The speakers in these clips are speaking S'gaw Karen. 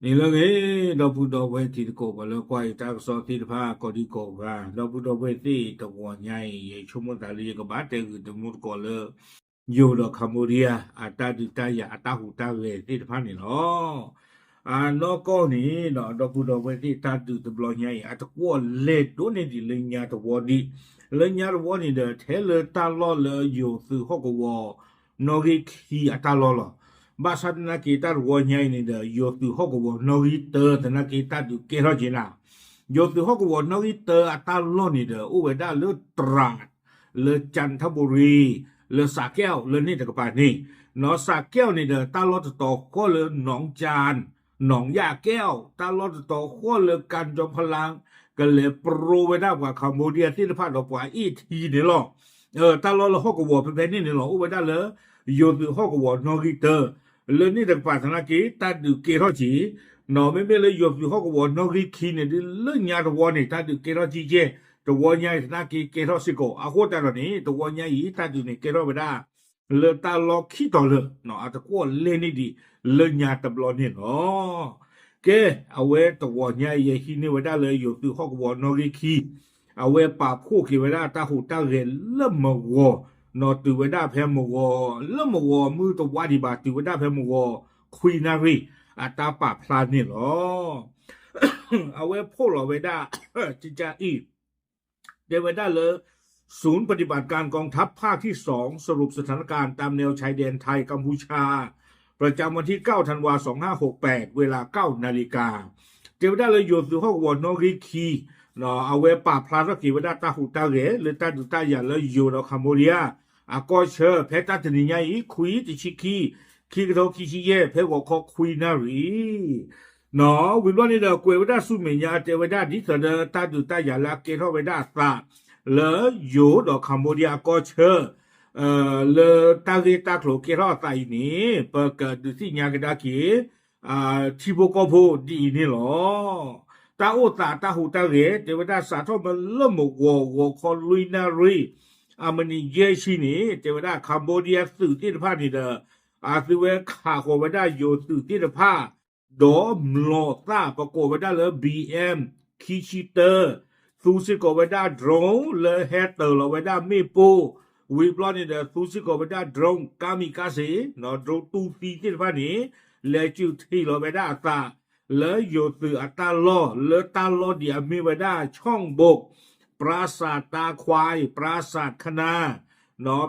န့ၣ်လၢအဂ့ၤ, ဒီပုၢ်ဒီဝဲၢ်တံၤသကိး ပှၤလၢကွၢ်ယတၢ်ကစီၣ်သ့ၣ်တဖၣ် ကိးဒံကိးဂၤ, ဒီပုၢ်ဒီဝဲၢ်သ့ၣ် တဂီၤညါအံၤ ယဆိကမိၣ်သးလၢယကဘၣ်တဲဂုာ်တမူတကိးလၢ ယိၤဒီး Cambodia အတၢ်ဒုးတၢ်ယၤ အတၢ်ဟူးတၢ်ဂဲၤသ့ၣ်တဖၣ်န့ၣ်လီၤ. အနီၢ်ကီၢ်န့ၣ် ဒီပုၢ်ဒီဝဲၢ်သ့ၣ် တၢ်ဒုးတဘျီညါအံၤ အတကွီၣ်လဲၤဒိၣ်န့ၢ်ဒံးလၢညါတဝီဒံး, လၢညါတဝီန့ၣ်ဒီး ထဲလၢတၢ်လီၢ်လၢယိၤသုးဟီၣ်ကဝီၤ နီၣ်ဂံၢ်ခံအတၢ်လီၢ်လီၤ. ဘၣ်ဆၣ်သနာ်က့ တၢ်တဝီညါအံၤန့ၣ်ဒီး ယိၤသုးဟီၣ်ကဝီၤနီၣ်ဂံၢ်တၢ သနာ်က့ တၢ်ဒုးကဲထီၣ်က့ၤနၤ, ယိၤသုးဟီၣ်ကဝီၤနီၣ်ဂံၢ်တၢအတၢ်လီၢ်န့ၣ်ဒီး အိၣ်ဝဲဒၣ်လၢ Trat, လၢ Chanthaburi, လၢစးကဲၣ်လၢန့ၣ်တကပၤန့ၣ်, နီၢ်စးကဲၣ်န့ၣ်ဒီး တၢ်လီၢ်တတီၤဃီၣ်လၢ နီၣ်ကၠၣ်, နီၣ်ယၣ်ကဲၣ်, တၢ်လီၢ်တတီၤဃီၣ်လၢ ကၣ်ကၠီဖလၣ်, ကလဲၤပြိဝဲဒၣ်ပှၤ Cambodia သ့ၣ်တဖၣ်ဒီးပှၤအ့ၣ်ထံန့ၣ်လီၤ. တၢ်လီၢ်လၢဟီၣ်ကဝီၤဖဲဖဲန့ၣ်န့ၣ်လီၤ အိၣ်ဝဲဒၣ်လၢ ယိၤသုးဟီၣ်ကဝီၤနီၣ်ဂံၢ်တၢ, လၢန့ၣ်တကပၤသနာ်က့ တၢ်ဒုးကဲထီၣ်က့ၤ, နီၢ်မ့မ့ၢ်လၢယိၤသုးဟီၣ်ကဝီၤနီၣ်ဂံၢ်ခံန့ၣ်ဒ်လၢညါတဝီန့ၣ် တၢ်ဒုးကဲထီၣ်ကံကဲ, တဝီညါအံၤသနာ်က့ကဲထီၣ်စ့ၢ်ကီး, အဃိသတးဒီးန့ၣ် တဝီညါအံၤ တၢ်ဒုးန့ၣ်ကဲထီၣ်ဝဲဒၣ် လၢတၢ်လီၢ်ခံတီၤလၢာ်, အတကွီၣ်လဲၤန့ၢ်ဒံးလၢညါတဘျီန့ၣ်လီၤ. ကဲ, အဝဲတဝီညါအံၤ ယဟံးန့ၢ်ဝဲဒၣ်လၢယိၤသုးဟီၣ်ကဝီၤနီၣ်ဂံၢ်ခံ, အဝဲပာ်ဖှိၣ်က့ၤဝဲဒၣ်တၢ်ဟူးတၢ်ဂဲၤလၢမဂီၤ, နီၢ်တုၤဝဲဒၣ်ဖဲမဂီၤ, လၢမဂီၤမုၢ်တဝါဒံးဘၣ် တုၤဝဲဒၣ်ဖဲမဂီၤခွံနၣ်ရံၣ် အတၢ်ပာ်ဖျါန့ၣ်လီၤ. အဝဲဖှိၣ်လီၤဝဲဒၣ် ကကအံၤ တဲဝဲဒၣ်လၢ ศูนย์ปฏิบัติการกองทัพภาคที่สอง สรุปสถานการณ์ตามแนวชายแดนไทยกัมพูชา ประจำวันที่เก้าธันวาสองห้าหกแปด เวลาเก้านาฬิกา တဲဝဲဒၣ်လၢယိၤသုးဟီၣ်ကဝီၤနီၣ်ဂံၢ်ခံ အဝဲပာ်ဖျါထီၣ်က့ၤဝဲဒၣ်တၢ်ဟူးတၢ်ဂဲၤ လၢတၢ်ဒုးတၢ်ယၤလၢယိၤဒီး Cambodia အကီၢ်ဆၢ ဖဲတၢ်တနံၤညါအံၤ ခွံတဆံခံ ခံကထိခံဆံယဲၢ် ဖဲဂီၤခီခွံနၣ်ရံၣ် နီၢ် ဝံၤဘျီန့ၣ်ဒီး ကွဲးဝဲဒၣ်ဆူမဲာ်ညါ တဲဝဲဒၣ်ဒ်သိးဒီး တၢ်ဒုးတၢ်ယၤလၢအကဲထီၣ်ဝဲဒၣ်အသး လၢယိၤဒီး Cambodia အကီၢ်ဆၢ လၢတၢ်ဂ့ၢ်တၢ်ကျိၤကဲထီၣ်အသးအံၤန့ၣ် ပကဒုးသ့ၣ်ညါကဒါက့ၤ ထံဖိကီၢ်ဖိဒ်အံၤန့ၣ်လီၤ. တၢ်အိၣ်သးတၢ်ဟူးတၢ်ဂဲၤ တဲဝဲဒၣ်စးထီၣ်မ့ၢ်လၢမဂီၤဂီၤခီလွံၢ်နၣ်ရံၣ် အမံးနံးယဲၢ်ဆံန့ၣ် တဲဝဲဒၣ် Cambodia သုးသ့ၣ်တဖၣ်န့ၣ်ဒီး အသုဝဲခးဃီၤဝဲဒၣ်ယိၤသုးသ့ၣ်တဖၣ် ဒီးမျိာ်သၣ် ပကိးဝဲဒၣ်လၢ ဘီအမ် ခံဆံတၢ သူစ့ၢ်ကီးဝဲဒၣ် drone လၢဟဲတၢၤလီၤဝဲဒၣ်မ့ၣ်ပိၢ် ဝံၤဘျီန့ၣ်ဒီး သူစ့ၢ်ကီးဝဲဒၣ် drone kamikaze, drone တူၢ်သံသ့ၣ်တဖၣ်န့ၣ် လဲၤစုးထံးလီၤဝဲဒၣ်အသး လၢယိၤသုးအတၢ်လီၢ် လၢတၢ်လီၢ်ဒ်အမ့ၢ်ဝဲဒၣ် Chongbuk, Prasat Takhwai, Prasat Khna,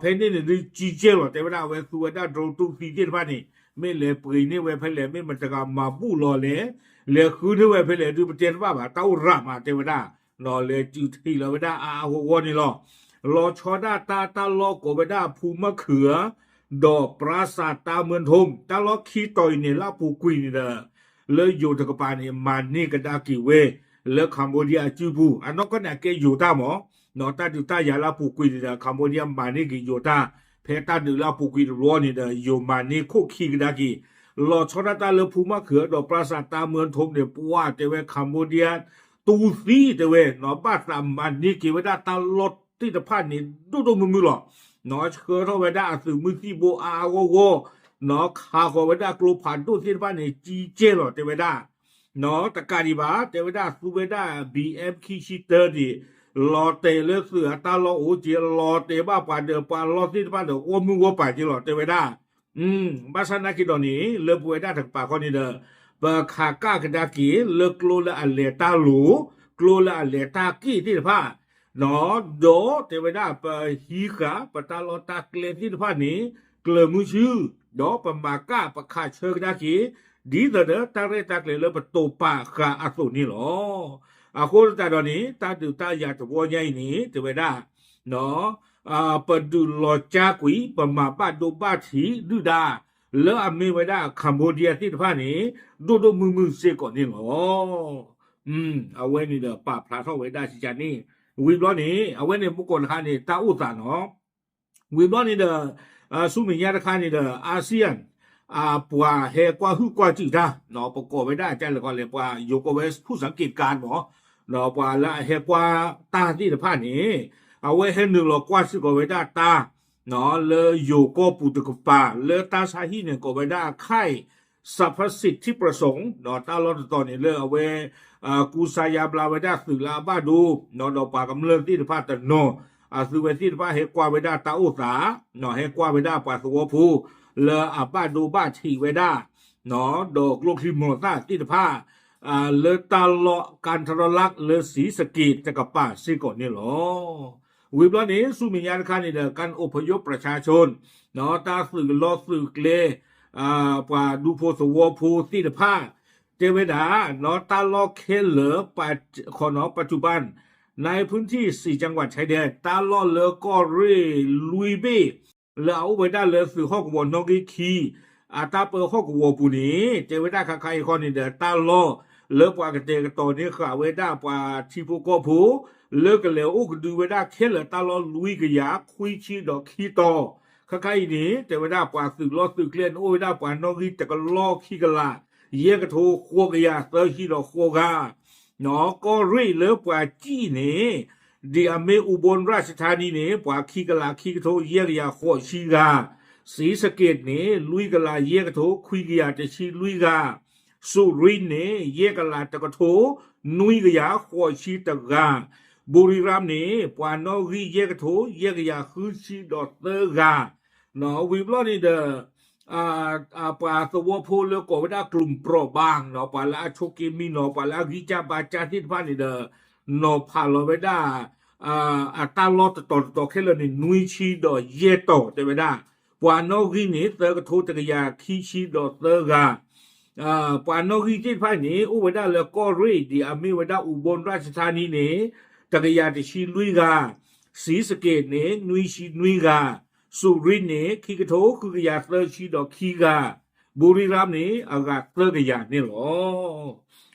ဖဲန့ၣ်န့ၣ်ဒုးကံကဲလီၤ တဲဝဲဒၣ် အဝဲသူဝဲဒၣ် drone တူၢ်သံသ့ၣ်တဖၣ်န့ၣ် မ့ၢ်လဲၤပှ့ၤန့ၢ်ဝဲဖဲလဲၣ် မ့ၢ်မတၤတဂၤမၤဘူၣ်လီၤလဲၣ်, လဲၤဃုန့ၢ်ဝဲဖဲလဲၣ်ဒုးပတဲတဘၣ်ဘၣ် တၢ်အိၣ်ရၤမး တဲဝဲဒၣ် လဲၤစုးထံးလီၤဝဲဒၣ်အါအါဂီၢ်ဂီၢ်န့ၣ်လီၤ. လီၤဆီဒၣ်တၢ်တၢ်လီၢ်ကိးဝဲဒၣ် ဖူမၢ်ခုး ဒီး ပြႃးသၢတ်ႇတၢ်မွၢၼ်းထူမ် တၢ်လီၢ်ခံတီၤအံၤန့ၣ် လၢအပူၤကွံာ်န့ၣ်ဒီး လၢယိၤတကပၤန့ၣ် မၤန့ၢ်ကဒါက့ၤဝဲ လၢ Cambodia အစုပူၤ အနီၢ်ကီၢ်န့ၣ် အကဲယိၤတၢ်မး, တၢ်ဒုးတၢ်ယၤလၢအပူၤကွံာ်န့ၣ်ဒီး Cambodia မၤန့ၢ်က့ၤယိၤတၢ်, ဖဲတၢ်ဒုးလၢအပူၤကွံာ်တဘျီန့ၣ်ဒီး ယိၤမၤန့ၢ်ခိၣ်ခံကဒါက့ၤ လီၤဆီဒၣ်တၢ်လၢဖူမၢ်ခုးဒီး ပြႃးသၢတ်ၣ်တၢ်မွၢၼ်းထူမ်န့ၣ် ပှၤတဲဝဲ Cambodia တူၢ်သံတဲဝဲ ဘၣ်သးမၤန့ၢ်က့ၤဝဲဒၣ်တၢ်လီၢ်သ့ၣ်တဖၣ်န့ၣ် ဒိၣ်ဒိၣ်မုၢ်မုၢ်လီၤ. ဆှၢထီၣ်ဝဲဒၣ်အသုးမုၢ်သံၣ်ဘိအါအါဂီၢ်ဂီၢ်, ခးဃီၤဝဲဒၣ်ကျိဖးဒိၣ်သ့ၣ်တဖၣ်န့ၣ် ကံကဲလီၤတဲဝဲဒၣ်. တကးဒံးဘၣ် တဲဝဲဒၣ်သူဝဲဒၣ် ဘီအမ်ခံဆံတၢန့ၣ် လီၤတဲာ်လၢသုးအတၢ်လီၢ်အိၣ်က့ၤ လီၤတဲာ်ဘၣ်ပှၤဒီးပှၤလီၢ်သ့ၣ်တဖၣ်ဒီး ဂီၢ်မုၢ်ဂီၢ်ပၤက့ၤလီၤတဲဝဲဒၣ်. ဘၣ်ဆၣ်နာ်က့ၤဒီးန့ၣ် လၢပဝဲဒၣ်တကပၤခီန့ၣ်ဒီး ပခးကၣ်ကဒါက့ၤ လၢကျိလၢအလဲၤတၢ်လိၤ, ကျိလၢအလဲၤတၢ်က့ၣ်သ့ၣ်တဖၣ်, ဒီးတဲဝဲဒၣ်ပဟံးဃာ်ပတၢ်လီၢ်တၢ်ကျဲသ့ၣ်တဖၣ်န့ၣ် ကျၢၤမုၢ်ဆူၣ်, ဒီးပမၤကၣ်ပခးဆၢကဒါက့ၤ ဒ်သိးဒီးတၢ်ရဲၣ်တၢ်ကျဲၤလၢပတိာ်ပာ်ဃာ်အသိးန့ၣ်လီၤ. အဃိသတးဒီးန့ၣ် တၢ်ဒုးတၢ်ယၤတဝီညါအံၤန့ၣ် တဲဝဲဒၣ် ပဒုးလီၤကၢ်ကွံာ် ပမၤဘၣ်ဒိဘၣ်ထံးဒုၣ်ဒါ လၢအမ့ၢ်ဝဲဒၣ် Cambodia သ့ၣ်တဖၣ်န့ၣ် ဒိၣ်ဒိၣ်မုၢ်မုၢ်စ့ၢ်ကီးန့ၣ်လီၤ. အဝဲန့ၣ်ဒီးပာ်ဖျါထီၣ်ဝဲဒၣ်စံးကန့ၣ်, ဝံၤဘျီန့ၣ် အဝဲန့ၣ်မူကီၢ်တခါန့ၣ် တၢ်အိၣ်သးနီၤ. ဝံၤဘျီန့ၣ်ဒီး ဆူမဲာ်ညါတခါန့ၣ်ဒီး ASEAN ပှၤဟဲကွၢ်ဟုၣ်ကွၢ်စူၣ်တၢ် ပကိးဝဲဒၣ်ကလဲၣ်ကီးလဲၣ် ပှၤယိၤကိးဝဲ ဖူၣ်စၣ်က့ၤကါမး ပှၤလၢအဟဲကွၢ်တၢ်သ့ၣ်တဖၣ်န့ၣ် အဝဲဟဲနုာ်လီၤကွၢ်စ့ၢ်ကီးဝဲဒၣ်တၢ် လၢယိၤကီၢ်ပူၤတကပၤ လၢတၢ်ဆါဟံၣ်န့ၣ် ကိးဝဲဒၣ် ခၢၣ် စးဖစံးထံပြၢၣ်စိၣ် တၢ်လီၢ်တတီၤန့ၣ်လၢအဝဲ ကူစါယါဘျါဝဲဒၣ်သုးလၢအဘၣ်ဒိ ဒီးပှၤကမျၢၢ်သ့ၣ်တဖၣ်တနီၤ အသုဝဲသ့ၣ်တဖၣ်ဟဲကွၢ်ဝဲဒၣ်တၢ်အိၣ်သး ဟဲကွၢ်ဝဲဒၣ်ပှၤသဝီဖိ လၢအဘၣ်ဒိဘၣ်ထံးဝဲဒၣ် ဒီးကျိချံမျိာ်သၣ်သ့ၣ်တဖၣ် လၢတၢ်လီၢ်ကၣ်ထရလၢ်လၢศรีสะเกษတကပၤစ့ၢ်ကီးန့ၣ်လီၤ. ဝံၤဘျီန့ၣ် ဆူမဲာ်ညါတခါန့ၣ်ဒီး การอพยพประชาชน တၢ်သုးလီၢ်သုးကျဲ ပှၤဒူဖိသဝီဖိသ့ၣ်တဖၣ် တဲဝဲဒၣ် တၢ်လီၢ်ခဲလၢာ် ခီနီၤ ปัจจุบัน ในพื้นที่สี่จังหวัดชายแดน တၢ်လီၢ်လၢကီၢ်ရ့ၣ်လွံၢ်ဘ့ၣ် လၢအအိၣ်ဝဲဒၣ်လၢသုးဟီၣ်ကဝီၤနီၣ်ဂံၢ်ခံ အတၢ်ပၢဟီၣ်ကဝီၤပူၤန့ၣ် တဲဝဲဒၣ်ခါခါအံၤဃီန့ၣ်ဒီး တၢ်လီၢ်လၢပှၤကတဲာ်ကတီၤန့ၢ်ဃာ်ဝဲဒၣ်ပှၤထံဖိကီၢ်ဖိ လၢကလဲၤအိၣ်ကဒုဝဲဒၣ်ခဲလၢာ်တၢ်လီၢ်လွံၢ်ကယၤခွံဆံဒီးခံတီၤ ခါခါအံၤန့ၣ် တဲဝဲဒၣ်ပှၤသုးလီၢ်သုးကျဲန့ၣ် အိၣ်ဝဲဒၣ်ပှၤနီၣ်ဂံၢ်တကလီၢ်ခံကလး ယဲၢ်ကထိဃိးကယၤသၢဆံဒီးဃိးဂၤ ကီၢ်ရ့ၣ်လၢပှၤစံၣ်န့ၣ် ဒ်အမ့ၢ် อุบลราชธานี န့ၣ် ပှၤခံကလးခံကထိယဲၢ်ကယၤဃိးဆံဂၤ, ศรีสะเกษန့ၣ် လွံၢ်ကလးယဲၢ်ကထိခွံကယၤတဆံလွံၢ်ဂၤ, สุรินทร์န့ၣ် ယဲၢ်ကလးတကထိ နွံကယၤဃိးဆံတဂၤ, บุรีรัมย์န့ၣ် ပှၤနီၣ်ဂံၢ်ယဲၢ်ကထိ ယဲၢ်ကယၤဃုဆံဒီးသၢဂၤ, ဝံၤဘျီန့ၣ်ဒီး ပှၤသဝီဖိလၢကိးဝဲဒၣ် กลุ่มเปราะบาง နီၤ ပှၤလၢအဆိးက့မံနီၤ ပှၤလၢအဂံၢ်စၢ်ဘါစၢ်သ့ၣ်တဖၣ်န့ၣ်ဒီး နီၤဖးလီၤဝဲဒၣ် အတၢ်လီၢ်တတီၤတတီၤခဲလၢာ်န့ၣ် နွံဆံဒီးယဲၢ်တီၤ တဲဝဲဒၣ်, ပှၤနီၣ်ဂံၢ်န့ၣ် သၢကထိတကယၤခံဆံဒီးသၢဂၤ, ပှၤနီၣ်ဂံၢ်သ့ၣ်တဖၣ်န့ၣ် အိၣ်ဝဲဒၣ်လၢကီၢ်ရ့ၣ် ဒ်အမ့ၢ်ဝဲဒၣ် อุบลราชธานีန့ၣ် တကယၤတဆံလွံၢ်ဂၤ, ศรีสะเกษန့ၣ် နွံဆံနွံဂၤ, สุรินทร์န့ၣ် ခံကထိဃုကယၤသၢဆံဒီးခံဂၤ, บุรีรัมย์န့ၣ် အဂၤသၢကယၤန့ၣ်လီၤ.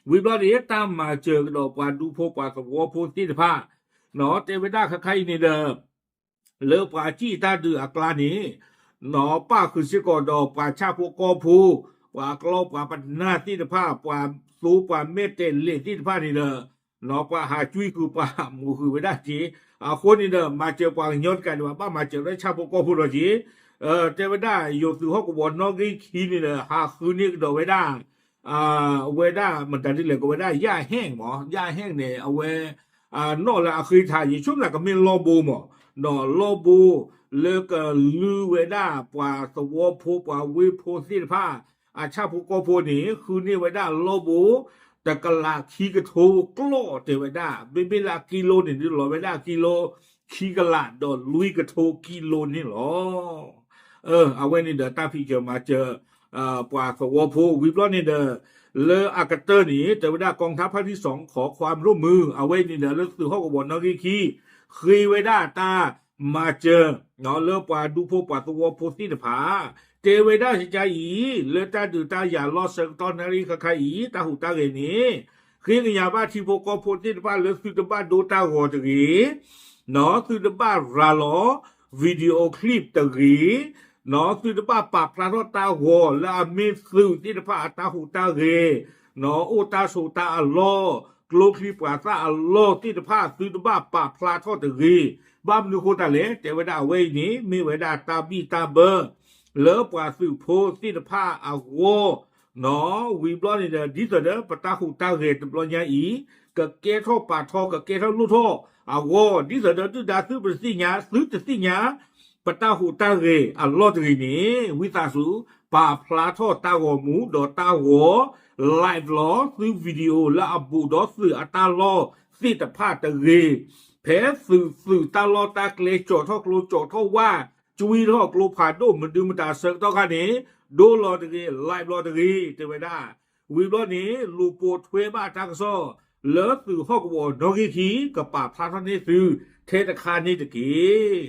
ဝံၤဘျီန့ၣ် တၢ်မၤစၢၤကဒီးပှၤဒူဖိပှၤသဝီဖိသ့ၣ်တဖၣ် တဲဝဲဒၣ်ခါခါအံၤန့ၣ်ဒီး လၢပှၤစံၣ်တၢ်ဒုးအကျါန့ၣ် ပၣ်ဃုာ်စ့ၢ်ကီးဒီးပှၤဆၣ်ဖိကီၢ်ဖိ ပှၤကျီပှၤပနၢ်သ့ၣ်တဖၣ် ပှၤသိပှၤမဲာ်တဲးလဲးသ့ၣ်တဖၣ်န့ၣ်ဒီး ပှၤဟးကွံဃုာ်ပှၤဟးမူၤဃုာ်ဝဲဒၣ်က့ၤ, အဃိန့ၣ်ဒီး မၤစၢၤပှၤကညီတကးဒံးဘၣ် ဘၣ်မၤစၢၤလၢဆၣ်ဖိကီၢ်ဖိဒီးက့ၤ, တဲဝဲဒၣ် ယိၤသုးဟီၣ်ကဝီၤနီၣ်ဂံၢ်ခံန့ၣ်ဒီး ဟးဃုန့ၢ်ကဒီးဝဲဒၣ် ဝဲဒၣ်မတၤဒ်လဲၣ် ကဝဲဒၣ် ယၣ်ဟဲၣ်မး ယၣ်ဟဲၣ်န့ၣ် အဝဲ နီၣ်လၢအဃ့ထး ယဆိကမိၣ်ကမ့ၢ်လီၢ်ဘိမး ဒီးလီၢ်ဘိလၢကလုၢ်ဝဲဒၣ်ပှၤသဝီဖိပှၤဝ့ၢ်ဖိသ့ၣ်တဖၣ် အဆၣ်ဖိကီၢ်ဖိန့ၣ် ဃုန့ၢ်ဝဲဒၣ်လီၢ်ဘိ တကလးခံကထိကျီၢ်တဲဝဲဒၣ် မ့မ့ၢ်လၢအကံလိန့ၣ် ဒုးလီၤဝဲဒၣ်အကံလိ ခံကလးဒီးလွံၢ်ကထိကံလိန့ၣ်လီၤ. အဝဲန့ၣ်ဒီးတၢ်ဖံးစၢၤမၤစၢၤ ပှၤသဝီဖိဝံၤဘျီန့ၣ်ဒီး လၢအကတၢၢ်န့ၣ် တဲဝဲဒၣ် กองทัพภาคที่สอง ขอความร่วมมือ အဝဲအံၤန့ၣ်ဒီး လၢသုးဟီၣ်ကဝီၤနီၣ်ဂံၢ်ခံ ဃ့ဝဲဒၣ်တၢ်မၤစၢၤ လၢပှၤဒူဖိပှၤသဝီဖိသ့ၣ်တဖၣ် တဲဝဲဒၣ်ကကအံၤ လၢတၢ်ဒုးတၢ်ယၤလီၢ်ဆၢကတီၢ်နၣ်ရံၣ်ခါခါအံၤ တၢ်ဟူးတၢ်ဂဲၤန့ၣ် ဃ့ကညးဘၣ်ထံဖိကီၢ်ဖိသ့ၣ်တဖၣ်လၢသုတဘၣ်ဒိတၢ်ဂီၤတဂ့ၤ သုတဘၣ်ရၤလီၤ video clip တဂ့ၤ, သုတဘၣ်ပာ်ဖျါထီၣ်တၢ်ဂီၤလၢအမ့ၢ်သုးသ့ၣ်တဖၣ်အတၢ်ဟူးတၢ်ဂဲၤ, အိၣ်တၢ်ဆိးတၢ်အလီၢ်, ကျိချံမျိာ်သၣ်အလီၢ်သ့ၣ်တဖၣ် သုတဘၣ်ပာ်ဖျါထီၣ်တဂ့ၤ. ဘၣ်မနုၤဃိသတးလဲၣ် တဲဝဲဒၣ်အဝဲအံၤန့ၣ် မ့ၢ်ဝဲဒၣ်တၢ်ဘံၣ်တၢ်ဘၢ လၢပှၤသုးဖိသ့ၣ်တဖၣ်အဂီၢ် ဝံၤဘျီန့ၣ်ဒီး ဒ်သိးဒီးပတၢ်ဟူးတၢ်ဂဲၤတဘျီညါအံၤ ကကဲထီၣ်ပာ်ထီၣ် ကကဲထီၣ်လိၣ်ထီၣ်အဂီၢ် ဒ်သိးဒီးဒုၣ်ဒါသုပတသ့ၣ်ညါ သုတသ့ၣ်ညါ ပတၢ်ဟူးတၢ်ဂဲၤအလီၢ်တဂ့ၤန့ၣ် ဝံသးစူၤ ပာ်ဖျါထီၣ်တၢ်ဂီၤမူဒီးတၢ်ဂီၤ live လီၤ သု video လၢအဘူးဒီးသုးအတၢ်လီၢ်သ့ၣ်တဖၣ်တဂ့ၤ. ဖဲသုးသုးတၢ်လီၢ်တၢ်ကျဲကၠီထီၣ်ကျိကၠီထီၣ်ဝၣ် ကွံထီၣ်ကျိဖးဒိၣ်မနုၤမတၤဆၢကတီၢ်ခါန့ၣ် ဒိလီၤတဂ့ၤ live လီၤတဂ့ၤ တဲဝဲဒၣ်. ဝံၤဘျီန့ၣ် လူၤပိာ်ထွဲဘၣ်တၢ်ကစီၣ် လၢသုးဟီၣ်ကဝီၤနီၣ်ဂံၢ်ခံ ကပာ်ဖျါထီၣ်န့ၢ်သု ထဲတခါန့ၣ်တက့ၢ်.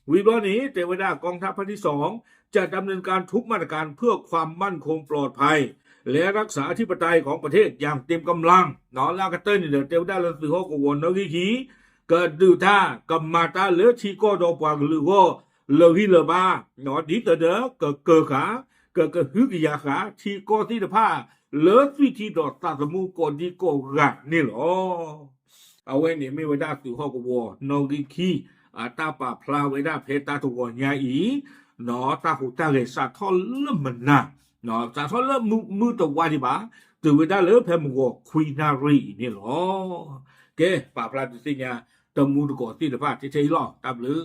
ဝံၤဘျီန့ၣ် တဲဝဲဒၣ် กองทัพภาคที่สอง จะดำเนินการทุกมาตรการเพื่อความมั่นคงปลอดภัย และรักษาอธิปไตยของประเทศอย่างเต็มกำลัง လၢအကတၢၢ်န့ၣ်ဒီး တဲဝဲဒၣ်လၢသုးဟီၣ်ကဝီၤနီၣ်ဂံၢ်ခံ ကဒုးတၢ် ကမၤတၢ်လၢထံကီၢ်ဒီးပှၤကလုာ်အဂီၢ် လၢဂံၢ်လၢဘါ ဒ်သိးဒီးကကၢၤဃာ် ကကဟုကယာ်ဃာ် ထံကီၢ်သ့ၣ်တဖၣ် လၢသွံၣ်ထံဒီးသးသမူကိးဒံကိးဂၤန့ၣ်လီၤ. အဝဲန့ၣ်မ့ၢ်ဝဲဒၣ်သုးဟီၣ်ကဝီၤနီၣ်ဂံၢ်ခံ အတၢ်ပာ်ဖျါဝဲဒၣ်ဖဲတၢ်တဂီၤညါအံၤ တၢ်ဟူးတၢ်ဂဲၤစးထီၣ်လၢမနၤ စးထီၣ်လၢမုၢ်တဝါဒံးဘၣ်, တုၤဝဲဒၣ်လၢဖဲမုၢ်ဂီၤခွံနၣ်ရံၣ်အံၤန့ၣ်လီၤ. ကဲ ပာ်ဖျါဒုးသ့ၣ်ညါ တမူတကိးသ့ၣ်တဖၣ်ထဲထဲအံၤလီၤ. တၢ်ဘျုး